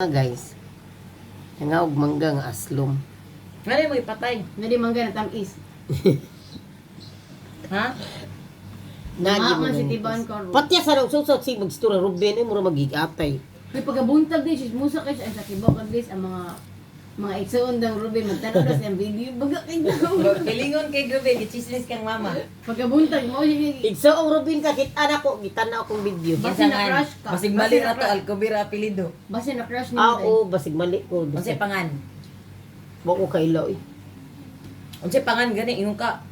Guys. Nangaog mangga nga aslom. Ngano mo ipatay? Nadi mangga na tamis. Ha? Nagi Tama mo man si ganito. Tiban Carlo. Patya sa raw susot si magstura Ruben ay mura magigatay. May pagkabuntag din, sis musa kay siya sa kibaw kag guys ang mga igsoon dang Ruben magtanaw na siyang video. Baga kay daw. Pilingon kay Ruben, gichismis kang mama. Pagkabuntag mo siya. Igsoong Ruben ka kita na ko gitan-aw akong video. Basi na crush ka. Basig mali na to, Alcobira apelido. Basta na crush niyo. Ah, oo, basig mali ko. Unsay pangan? Wa ko kaila eh. Unsay pangan gani ingon ka?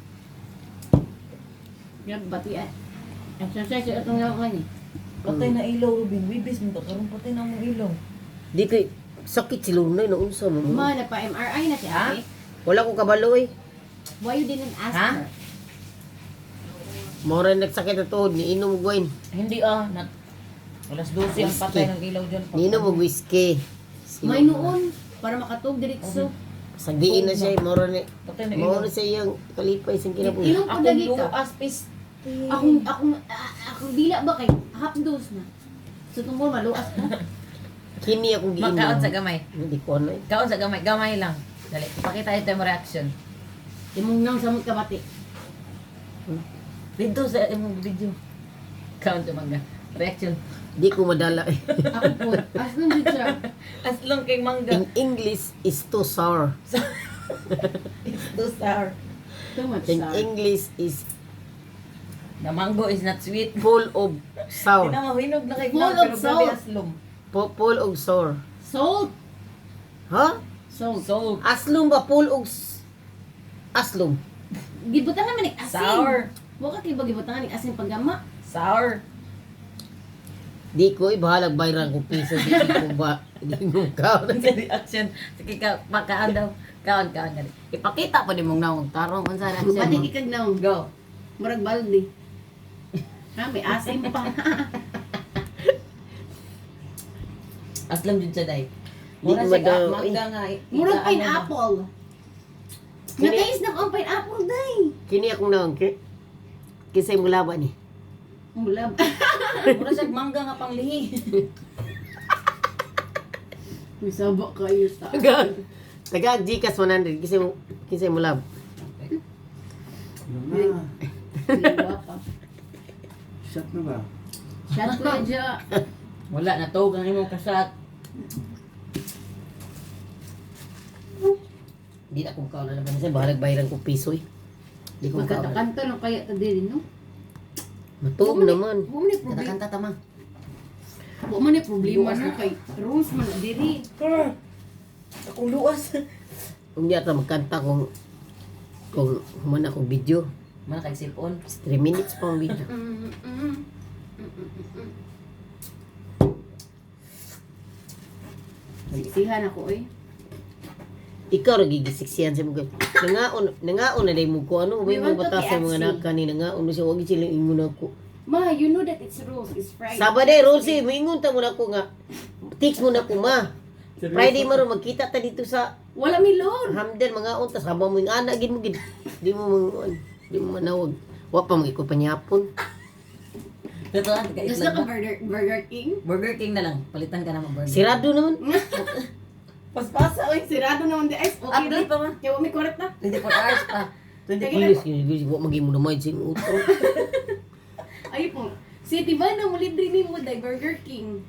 Grab bati ah. Exercise itong nga ni. Patay na ilaw, Ruben. Wibis mo to karon patay na mong ilaw. Di kay sakit si Lunay na unsa mo. Ma na pa MRI na si Ha? ate. Wala ko kabalo eh. Why you didn't ask Ha? her? Mora nagsakit na tuhod ni inom og wine. Hindi ah, nat alas 12 ang patay ng ilaw diyan. Ni inom og whiskey. Sino- May noon para makatug diretso. Sagdiin na siya, eh. Mora ni Patay na ilaw. mora sa iyang kalipay sa kinabuhi. Inom ko Akong dagi ka. luas pis. Akong dila ba kay half dose na. So tungkol maluas ko. Kini akong giinom. Makaon sa gamay. Hindi ko ano eh. Kaon sa gamay, gamay lang. Dali, ipakita ito yung reaction. Imong nang samot ka bati. Dito sa imong video. Kaon sa mangga. Reaction. Di ko madala eh. Ako po. As nung jud siya. As long kay mangga. In English is too sour. It's too sour. Too much In sour. English is The mango is not sweet. full of sour. Hindi na mahinog na kay Full Gnaw, of pero grabe salt. aslom. Full of sour. Salt. Ha? Salt. Salt. Aslom ba full of aslom? Gibutangan man ni asin. Sour. Wa ka kay ba gibutangan ni asin paggama? Sour. Di ko ibahalag bayran ko piso di ko ba di ko kaon. Unsa reaction? Sige ka, pakaon daw. Kaon, kaon dali. Ipakita pa nimong naong tarong unsa reaction Pati mo. kikag naong. Go. Murag balde. Ha, may asin pa. Aslom jud siya day. Di Mura siya ka, madaw, mangga nga. Murag ano ba? pineapple. Nataste na ko ang pineapple day. Kini akong naong ki. Kisay mo laban eh. Mula. Mura siya mangga nga panglihi. May saba kayo sa. Taga Taga Gcash 100 kisay mo lab. Na. Liwa pa. Shot na ba? Shot ko dyan. Wala na to ang imong kasat. Di na akong kaon na naman kasi bahalag bayran ko piso eh. Di ko kaon. Magkanta-kanta lang kaya ta diri no. Matuog naman. Wa man ni problema. Kanta tama. Wa man ni problema no kay rules man na diri. Akong luas. Unya ta magkanta kung human akong video. Mana kay sipon. 3 minutes pa ang video. Sihan ako oy. Ikaw ra gigisiksiyan sa mga nangaon na day mo ko ano may We mga want to bata sa mga KFC. naka ni nangaon mo siya wag sila ingon ako. Ma, you know that it's rules. It's Friday. Sabade rules eh moingon ta mo nako nga text mo na ko ma. Friday maro magkita ta dito sa Wala mi load. Hamden mga untas haba mo yung anak gid mo gid. Di mo mangon, di mo manawag. Wa pa mo panyapon. Totoo ka Gusto ka Burger King? Burger King na lang. Palitan ka na mag burger. Sirado naman. Paspasa oy, sirado naman di ice. Okay Update na. pa ma. Kaya wa mi correct na. 24 hours pa. 24 Please, gid wa magimo na mind sa imong utang. Ay po. City ba na mo libre ni mo day Burger King?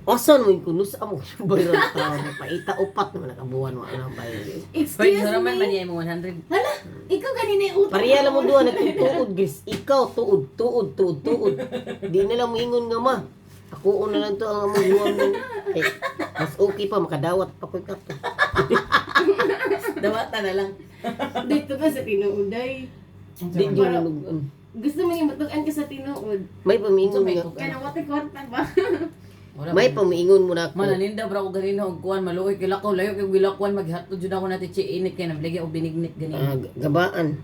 Asan mo yung kuno sa amo bayran ta paita upat naman nakabuan wa na bayran. Excuse Pwede naman man me. niya mo 100. Hala, ikaw ganina yung utang. Pareha lang mo duha nagtuod guys. Ikaw tuod tuod tuod tuod. Di na lang moingon nga ma. Ako una lang to ang among huwam mo. Eh, mas okay pa makadawat pa ko kato. Dawata na lang. Dito ka sa tinuod day. Di gyud nung Gusto mo yung matugan ka sa tinuod. May pamiingon nga. Kaya na wati kwarta ba? Wala May pamiingon mo na ako. Mananinda bra ko ganina og kuan maluoy kay lakaw layo kay gilakuan maghatod jud ako nati chi init kay nabligya og binignit ganina. Ah, gabaan.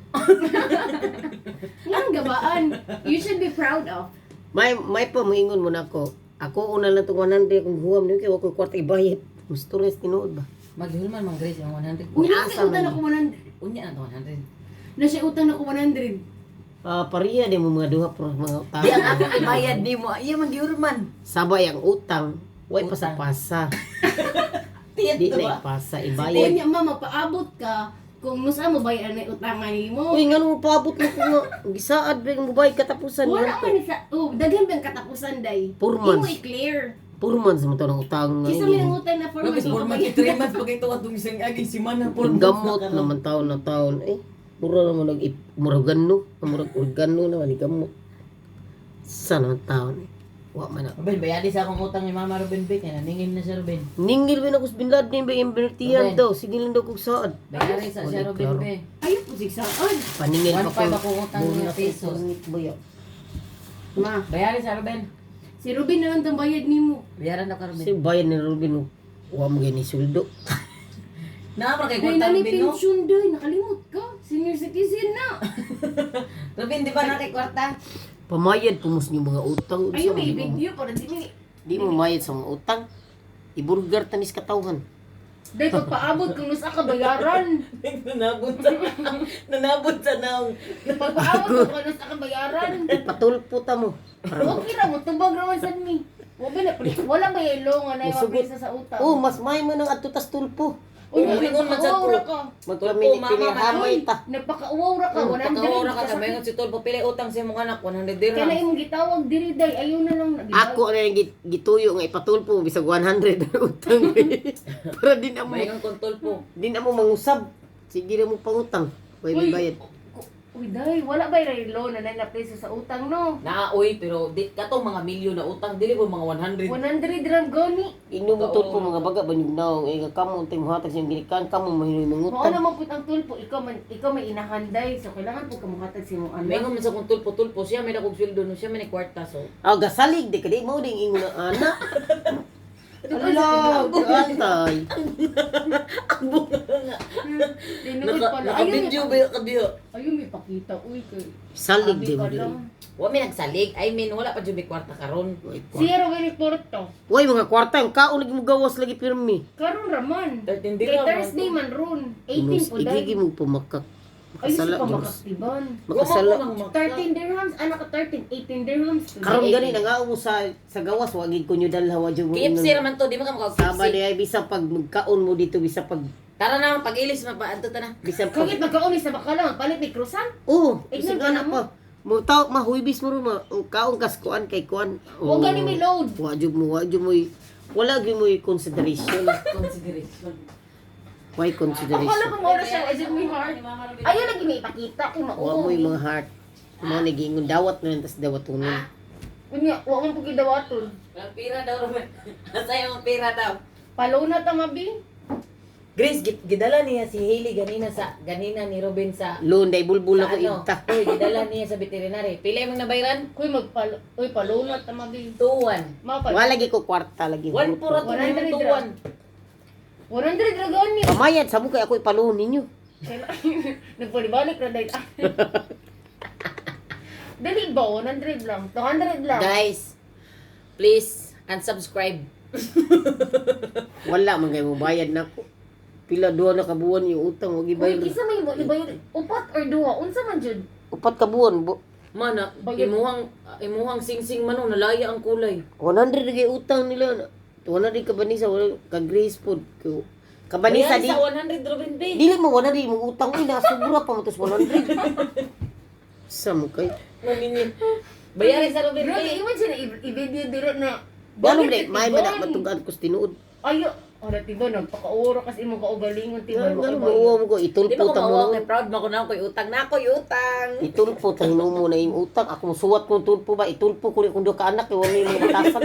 Nga gabaan. You should be proud of. May pamiingon mo na ako. Ako una lang tong 100 kung huwam niyo kay wa koy kwarta ibayad. Mas tures tinuod ba? Maghulman man Grace ang 100. Uy, Asa nasa utang man ako 100. Unya na to 100. Nasa utang ako 100. Ah, pareha din mo mga duha pero mga Di ang utang. ako ibayad nimo. Iya man gihulman. Sabay ang utang. Way pasa-pasa. Tiyat Di to na ba? ipasa, ibayad. Unya ma, magpaabot ka kung nusa mo bayaran na utangan nimo. Uy, ngano mo paabot mo ko nga gisaad ba yung mubayad katapusan? Wala man ni sa, oh, daghan bang katapusan day. 4 Imo months. i-clear. 4 months mo to ng utang nga. Kisa may nangutang na 4 Nagis months. 4 months, 3 months pag ito atong isang aging simana 4 months. Gamot naman taon na taon. Eh, mura naman nag murag gano, murag organo naman ni gamot. Sa naman taon eh. Wa man na. Ruben, bayadi sa akong utang ni Mama Ruben Bey, kaya naningin na siya Ruben. Ningil ba na ko sa Bin Laden ba yung bertiyan Ruben. daw. Sige lang daw kung saad. Bayari sa siya Wala, Ruben klaro. Bey. Ayaw po sigsaon. Paningil pa 1.5 ako utang niya Bonus pesos. pangit ba ya? Ma, Bayari sa Ruben. si Ruben na lang tang bayad nimo. Bayaran na ka Ruben. Kasi bayad ni Ruben, wa mo gani suldo. Naa kay Day kwarta na ni Ruben no? pension day, nakalimot ka. Senior citizen na. Ruben, di ba na kay kwarta? Pamayad pumus niyo mga utang. Ayaw may video para di ni Di mo mayad sa mga utang. Iburgar tanis katawhan. Day pagpaabot kung nusa ka bayaran. Nanabot sa nanabot sa naong. Pagpaabot kung nusa ka bayaran. Ipatulpo ta mo. Okay ra mo tubag ra man sad mi. Wa ba na wala ba yelo nga na Musugot. mapisa sa utang. Oh, mas may man ang adto tas tulpo. Uy, Umingon man sad ko. nagpakauwaw ra ka. Magkami Tulpo, mama, pinihamay ta. Nagpakauwaw ra ka. 100. Pagkawara ka ka mayon si Tolpo pili utang sa imong anak 100 Kaya na dirhams. imong gitawag diri day ayaw na lang. Ako na yung gituyo nga ipatulpo bisag 100 ang utang. Para din amo Mayon kon Tolpo. din amo mangusab. Sige na mo pangutang. Way Uy, bayad. Uy, day, wala ba yung loan na na preso sa utang, no? Naa oy pero di katong mga milyon na utang dili ko mga 100. 100 ram gani. Inom mo tulpo mga baga banyug naong eh kamo untay mohatag sa imong ginikan kamo mahinoy Mao mangutang. naman pud ang tulpo, ikaw man ikaw may inahanday, so kailangan pud ka mohatag sa imong anak. Mayon man sa kong Tulpo Tulpo siya may nakog sweldo no siya may ni kwarta so. Ah, gasalig di ka di mo ding ingon na ana. Ala, atay. Tinuod pala. Naka Ayaw may, video ba ka diyo? ayaw may pakita, uy kay. Salig Abi di ka mo di. lang. Wa may nagsalig. I mean wala pa jud may kwarta karon. Zero way reporto. Uy, mga kwarta, ang kaon lagi mo gawas lagi pirmi. Karon raman. 13 Kay dirham. Thursday man ron. 18 po day. Igigi mo pumakak. Ay, sa Makasala, pa Diyos. makaktiban. Makasala. 13 dirhams, anak ka 13, 18 dirhams. Karon gani nangao mo sa gawas wa gid ko nyo dalha wa jud mo. KFC raman to, di man ka makag Sama KFC. di ay bisa pag magkaon mo dito bisa pag Tara na, pag-ilis mapaadto ta na. bisa pag Kagit magkaon sa bakala, palit ni croissant. Oh, Ignan bisag ka na ana pa. Mo tao mahuybis mo ro ma o, kaon kas kuan kay kuan. Wa gani may load. Wa jud mo, wa jud mo. Wala gyud mo consideration. Consideration. Why Akala consideration? ko mao na siya, is it my heart? Ayaw lagi may ipakita kay Wa mauo. mo yung mga heart. Mga nagiingon dawat na lang tas dawatonon. Unya, wa man pud gidawaton. Walang pira daw, Ruben. Asa yung pira daw? Palo na ta mabi. Grace, gidala niya si Hailey ganina sa ganina ni Ruben sa Loon day bulbul sa ako ano. inta. Uy, gidala niya sa veterinary. Pila imong nabayran? Kuy magpalo, uy palo na ta mabi. 2-1. Mapal. Wala lagi ko kwarta lagi. 1 pura to 100 2-1. 100 ra gani. Pamayad sa kay ako ipaluhon ninyo. Nagpalibalik ra dahil. Dali ba 100 lang, 200 lang. Guys, please unsubscribe. Wala man kay mo bayad nako. Pila duha na ka buwan yung utang wag Uy, ibayad. kisa may ibayad upat or duha, unsa man jud? Upat ka buwan bo. Mana, Bayad. imuhang imuhang singsing man oh, nalaya ang kulay. 100 na kay utang nila. 100 ka banisa wala ka grace pod. Kabanisa Bayad di sa 100 Ruben B. dili mo 100 imong utang uy nasubra pa mo tos 100. Sa mo kay. Maningi. Bayarin sa Ruben B. Grabe, iwan siya na i-video dira na. Gano Bakit bre, may man na tiban? matugaan ko sa tinuod. Ayo, ora tiba nagpakauro kasi imong kaugalingon tiba. Gano mo mo ko Di itulpo ba ko ta mo. mauwa kay proud mo ko na ako'y utang na ako'y utang. Itulpo ta hinumo na yung utang. Ako musuwat kong tulpo ba itulpo ko ni kung duha ka anak kay wala yung batasan.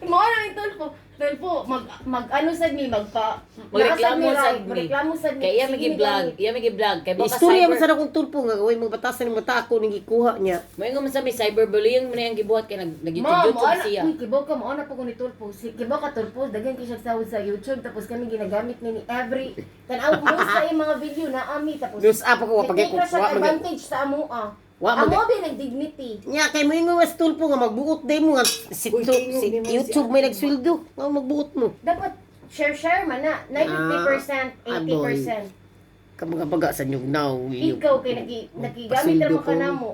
Mao na yung tulpo. Tulpo, mag mag ano sad mi magpa Magreklamo naa sad mi. Magreklamo sad mi. Kay iya Sige, magi vlog, iya magi vlog kay baka Istorya man cyber. sa akong tulpo nga gawin mga batasan ng mata ako ning gikuha niya. Moingon man sa may cyberbullying mo na yung gibuhat kay nag nag Ma, YouTube mo YouTube ana, siya. uy, kibaw ka, mo ana pa ko ni Tulpo. Si kibaw ka Tulpo, daghan kay siya sahod sa YouTube tapos kami ginagamit ni every tan-aw mo sa iyang mga video na ami tapos. Diyos apa ko wa pagay Take ko ra siya wa man advantage sa amo ah. Wa man Amo ba nag dignity. Nya kay mo ingon mas tulpo nga magbuot day mo nga si, Uy, tingog si ni mo si YouTube may nagsweldo nga magbuot mo. Dapat share share man na 90%, Ah, aboy. 80%. Ka mga baga sa nyug now. Ikaw kay nagi nagigamit ra Pasweldo man ka ko. namo.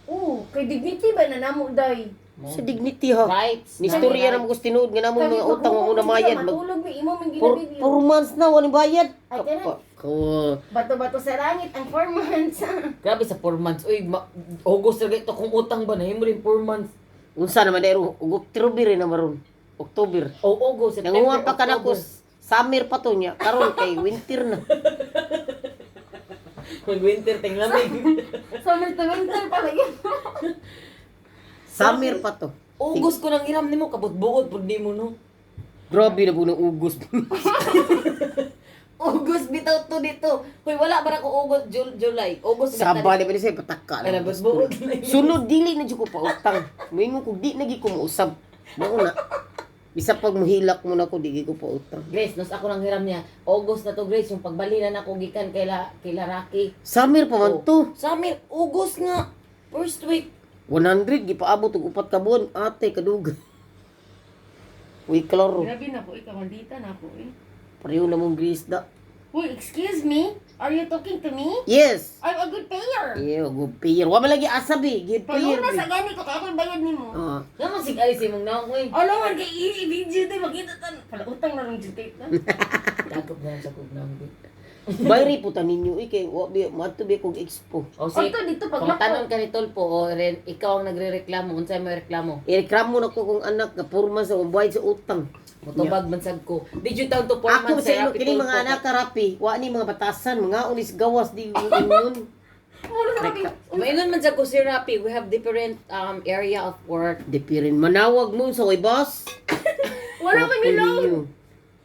Oo, kay dignity ba na namo day? Sa dignity ha. Rights. Ni istorya na mo gusto tinuod nga namong mga utang wa na mayad. Mag Matulog mi imo man four, gina-video. 4 months na wala bayad. Ay, tara. Kapa. Kawa. Bato-bato sa langit ang 4 months. Grabe sa 4 months. Uy, August na ito kung utang ba nahimo rin 4 months. Unsa naman dahil October na maron. October. O August, September, Nanguha pa ka na ko October. summer pa to niya. Karon kay winter na. Mag-winter ting lamig. Summer to winter pala yun. Summer pa to. August ko nang hiram nimo kabot-buot pud nimo no. Grabe na po ng August. August bitaw to dito. Hoy, wala ba ko August, July. August Saba na ba siya pataka Ay, na. buot na yun. Sunod dili na jud ko pa utang. Moingon ko di na gyud ko mousab. Mao na. Bisa pag muhilak mo na ko di gyud ko pa utang. Grace, nos ako nang hiram niya. August na to, Grace, yung pagbalinan ako gikan kay la kay la Rocky. Summer pa man to. Summer, August nga. First week. 100 gipaabot og 4 ka buwan ate kadugay. Uy, klaro. Grabe na po, ikaw maldita na po eh. Pareho na mong Grace da. Uy, excuse me? Are you talking to me? Yes. I'm a good payer. Yeah, good payer. Wa man lagi asabi, good payer. Paluna sa gani ko kaya ako'y bayad nimo. Ah. Nga man sig alis imong naong oy. Alo man kay i-video tayo makita tan. Pala utang na lang jud kay ta. Takop na sakop na ang Bayri po ta ninyo eh, kay wa bi maadto bi kog expo. O si Adto dito pag Pangtanon ka ni Tolpo o ren, ikaw ang nagrereklamo, unsay mo reklamo? Ireklamo na ko kung anak nga purma sa bayad sa utang. Motubag man sad ko. Did you tell to 4 Ako months sa imo Rapi kini Tolpo? mga anak karapi, wa ni mga batasan, mga unis gawas di ingon. Mura sa kami. Maingon man sad ko si Rapi, we have different area of work. Di pirin manawag mo sa way boss. Wala pa mi load.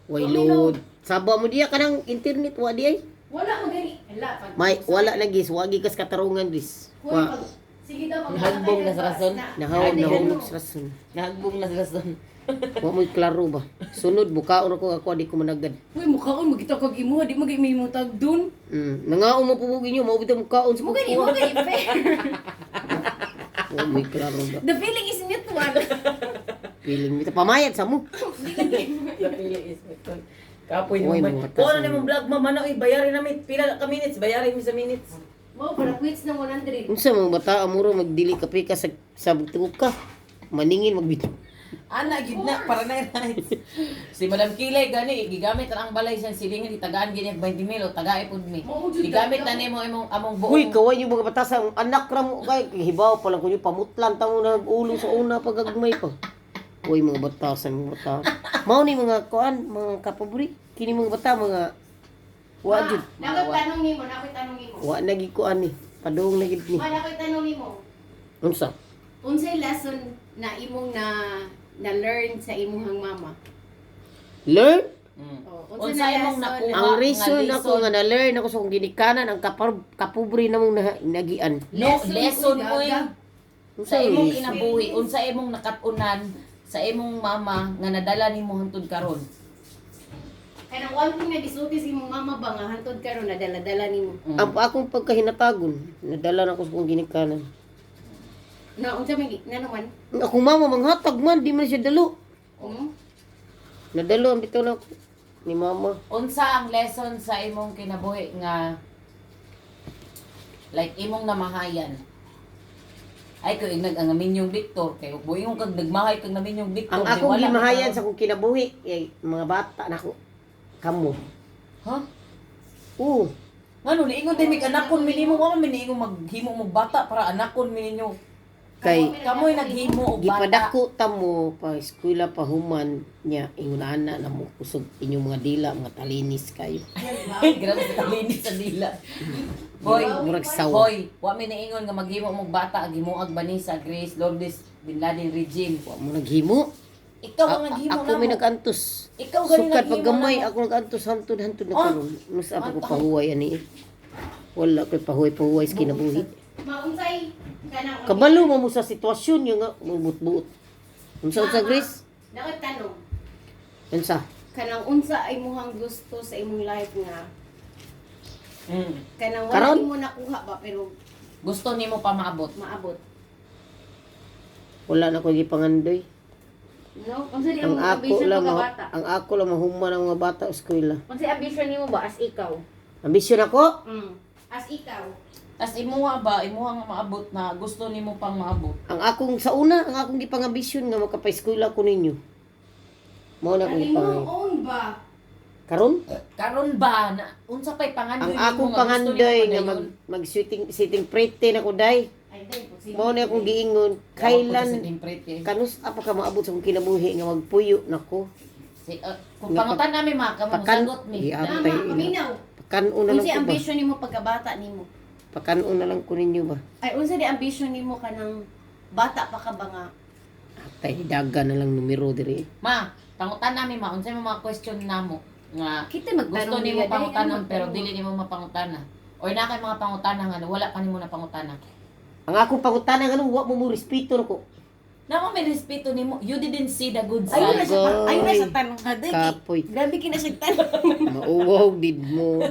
Way load. Saba mo diya kanang internet wa di ay. Wala mo gani. Wala pag. May wala na gis, wa gikas katarungan gis. Hoy, Wa sige daw pag Nahagbong na sa rason. nahawag nahulog sa rason. Nahagbong na sa rason. Wa mo'y klaro ba. Sunod bukaon ako ako di ko managad. Uy, mukhaon magita kag imuha, di magay may mutag dun. Nangaon mo pubugin niyo, mao bitaw mukaon sa Mo gani mo kuha. gani fair. Wa mo'y klaro ba. The feeling is mutual. Piling mi pamayad sa mo. Napili is beton. Kapoy Uy, mo man. mga Kuha na tasan. nimong vlog mama na oy bayarin namin. Pila ka minutes bayarin mi sa minutes. Mo para quits ng 100. Unsa mga bata amuro magdili kape ka sa tuka. Maningin magbito. Ana gid na para na rights. Si Madam Kilay gani gigamit ra ang balay sa silingan itagaan gini ang 20 mil o tagae pud mi. Mao jud Gigamit na nimo imong among buong. Uy, kaway yung mga bata sa anak ra mo kay hibaw pa lang kunyo pamutlan ta mo nag-ulo sa una pagagmay pa. Uy, mga bata sa mga bata. Mao ni mga kuan, mga kapabri. Kini mga bata mga wa jud. Nakoy tanong nimo, nakoy tanong nimo. Wa na gid kuan ni. Padung na gid ni. Ma nakoy tanong nimo. Unsa? Unsay lesson na imong na na learn sa imuhang mama? Learn Oh, Unsa imong nakuha? ang nga reason lesson. ako nga na-learn ako sa akong ginikanan ang kapobre namong nagian. No, lesson uy, oy. gaga. Unsa Sa imong lesson? kinabuhi, unsa imong nakat-unan sa imong mama nga nadala nimo hangtod karon. Kanang one thing na gisulti sa imong mama ba nga hantod karon nadala-dala nimo. Ang akong pagkahinatagon, nadala na ako sa akong ginikanan. Na unsa man na naman? Ang akong mama manghatag man, di man siya dalo. Nadalo ang bitaw na ako ni mama. Unsa ang lesson sa imong kinabuhi nga like imong namahayan? Ay ko ignag ang minyong Victor kay buingong kag nagmahay kag naminyong Victor Ang di akong wala gimahayan ka sa akong kinabuhi, ay, mga bata na ako. Kamo. Ha? Oo. Ngano niingon din mig anakon minimo wa man miniingon maghimo mo bata para anakon mininyo. Kay Kamoy naghimo og bata. gipadako ta mo pa eskwela pa human niya ingon ana na mo kusog inyong mga dila mga talinis kayo. Grabe sa talinis sa dila. Hoy, Murag sawa. hoy, wa mi niingon nga maghimo mo bata gimuag Vanessa Grace Lourdes Bin Laden regime. Wa mo naghimo. Ikaw ang naghimo Ako may namo. nagantos. Ikaw gani Sukad naghimo paggamay namo. ako nagantos hantod hantod na Ah! karon. Mas ako ko pahuway ani. Eh. Wala ko'y pahuway-pahuway sa kinabuhi. Maunsay kanang Kabalo mo mo sa sitwasyon yung nga mubut-buot. Unsa unsa Grace? Nakoy tanong. Unsa? Kanang unsa ay muhang gusto sa imong life nga kanang wala Karon? nimo nakuha ba pero Gusto nimo pa maabot. maabot. Wala na ko gipangandoy. No? Unsa di Ang ang ako ambition lang pagka ma- bata? ang ako lang mahuman ang mga bata sa eskwela. Unsa ambition nimo ba as ikaw? Ambisyon ako As ikaw. Tas imuha ba, imuha nga maabot na gusto nimo pang maabot. Ang akong sa una, ang akong gipangambisyon nga makapaeskwela ko ninyo. Mao na akong Ang imong gipangayo. own ba? Karon, Karon ba na unsa pay pangandoy ang nimo akong nga gusto pangandoy nimo nga mag padayon? mag sitting sitting pretty na ko day. Ay, day, posible. Mao na akong giingon, kailan Sa pretty. kanus apa ka maabot sa akong kinabuhi nga magpuyo nako. Si, kung pangutan nami ma, kamo Pakan- sagot mi. Giatay Tama, ina. paminaw. Pakan-o na lang Unsa ko ba? ambition nimo pagkabata nimo? Pakan-o na lang ko ninyo ba? Ay, unsa di ambition nimo kanang bata pa ka ba nga? Atay daga na lang numero diri. Ma, pangutan nami ma, unsay mga question namo nga Kita magtanong gusto nimo nila, day, pangutanan ano pero magtanong? dili nimo mapangutana. Or na kay mga pangutana nga wala pa nimo na pangutana. Ang akong pangutana nga wa mo mo respeto nako. Namo may respeto nimo. You didn't see the good Ayun na side. siya, ayun na siya tanong ka, day. Kapoy. Grabe kina siya tanong. Mauwaw did mo.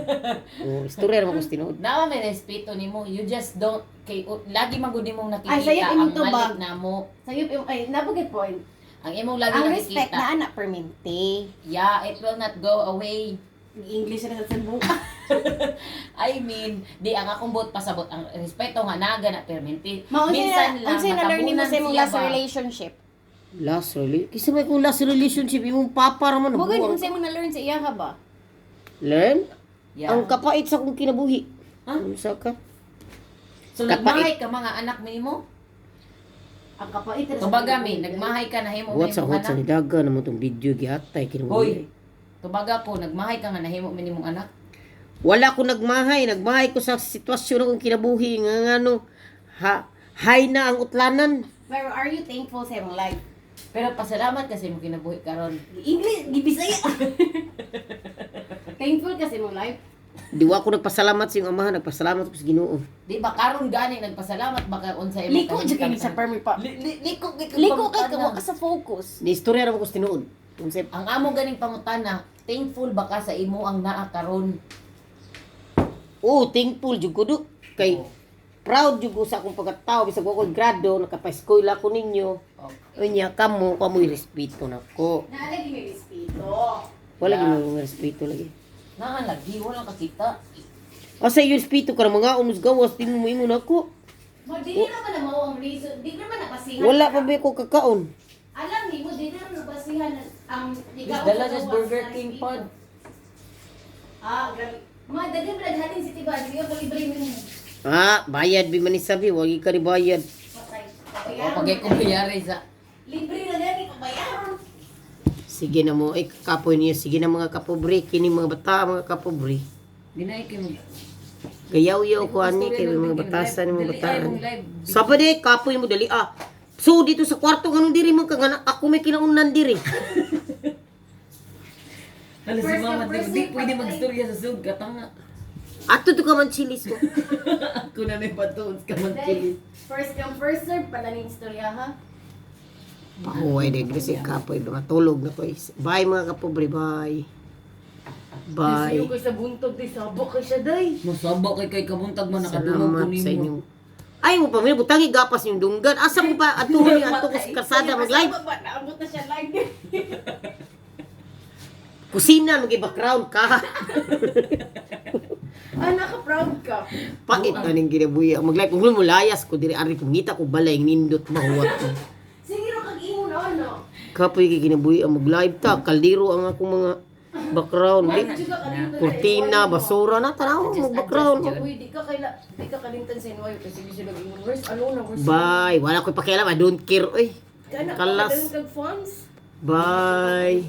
Oh, istorya naman ko sa tinuod. Namo may respeto nimo. You just don't kay lagi man gud nimong Ay, nakikita sayop ang imong tubag. mali namo. Sayop yung, ay, nabugay point. Ang imong lagi Ang respect nakikita. na anak permente. Yeah, it will not go away. English na sa buka. I mean, di ang akong buot pasabot ang respeto nga naga na permente. Mao Minsan lang unsay na learn nimo matabunan sa imong siya last ba? relationship? Last relation. Kisa may kung last relationship imong papa ra man Mo gud nabuang. unsay mo na learn sa iya ka ba? Learn Yeah. ang kapait sa akong kinabuhi. Ha? Unsa ka? So Kapait. nagmahay ka mga anak nimo? Ang kapait ra sa Tubaga mi, kinabuhi. nagmahay ka nahimo What sa mi imong what sa anak. ni daga naman tong video gihatay Hoy. kinabuhi. Tubaga ko, nagmahay ka nga nahimo mi nimong anak. Wala ko nagmahay, nagmahay ko sa sitwasyon akong kinabuhi nga ngano ha hay na ang utlanan. Pero are you thankful sa imong life? Pero pasalamat kasi mo kinabuhi karon. English, gibisaya. Thankful ka sa imong life? Di wa ko nagpasalamat sa iyong amahan, nagpasalamat ko sa Ginoo. Di ba karon gani nagpasalamat baka unsa imong Liko jud kay sa permi pa. Liko kay Liko kay ka wa ka sa focus. Ni istorya naman ko sa tinuod. Unsay Ang amo ganing pangutana, thankful ba ka sa imo ang naa karon? Oh, thankful jud ko do. Kay Oo. proud jud ko sa akong pagkatao bisag wa ko grado, nakapaeskwela ko ninyo. Okay. Unya kamo, kamoy respeto nako. Naa lagi may respeto. Wala Yeah. gyud mo respeto lagi. Naa lagi wala kakita. Asa yung respeto ka mga unos gawas di mo moingon ako. Ma dili naman na mao ang reason, dili naman napasihan. Wala pa ba ko kakaon? Alam nimo dili naman napasihan ang Bis dala sa Burger King pod. Ah, grabe. Ma daghan ba si Tiba, dili ko libre nimo. Ah, bayad bi man ni sabi, wagi ka ni bayad. Patay. O pagay ko bayari sa Libre na gani pabayaron. Sige na mo, ay kapoy niyo, sige na mga kapobre, kini mga bata, mga kapobre. Dinay kay mo. Gayaw-yaw ko ani kay mga batasan, mga bataan. Sabi di, kapoy mo dali ah. So dito sa kwarto ganun diri man ka nga ako may kinaunan diri. Hala si First mama, come, di, first di serve, pwede patay. magstorya sa sug katanga. Ato to ka man chilis ko. Ako na may patuon ka man Dahil, first come first serve pala ning istorya ha. Pahuway de kasi kapoy matulog na ko. Eh. Bye mga kapobre, bye. Bye. Kay sa buntog di sabok kay siya day. Musaba kay kay kabuntag man nakadungog ko Salamat sa nimo. inyong. Ay mo pa mi butangi gapas yung dunggan. Asa mo pa ato ni ato ko sa kalsada mag live. Ba naabot na siya live. Kusina mo background ka. Ah, naka-proud ka. Pait na ning ginabuhi. Mag live kung mo layas ko diri ari kung ngita ko balay nindot mahuwat ko. Sige ro kag ingon ano. Kapoy kay ginabuhi ang mag live ta kaldero ang akong mga background. Di, Juga kalimtan sa kurtina, NYU. basura na tanaw mo background. Uy, di ka kaila, di ka kalimtan sa NYU kasi di sila ingon. Where's ano na where's Bye. Wala ko'y pakialam. I don't care. Oy. Kana Kalas. kag funds. Bye.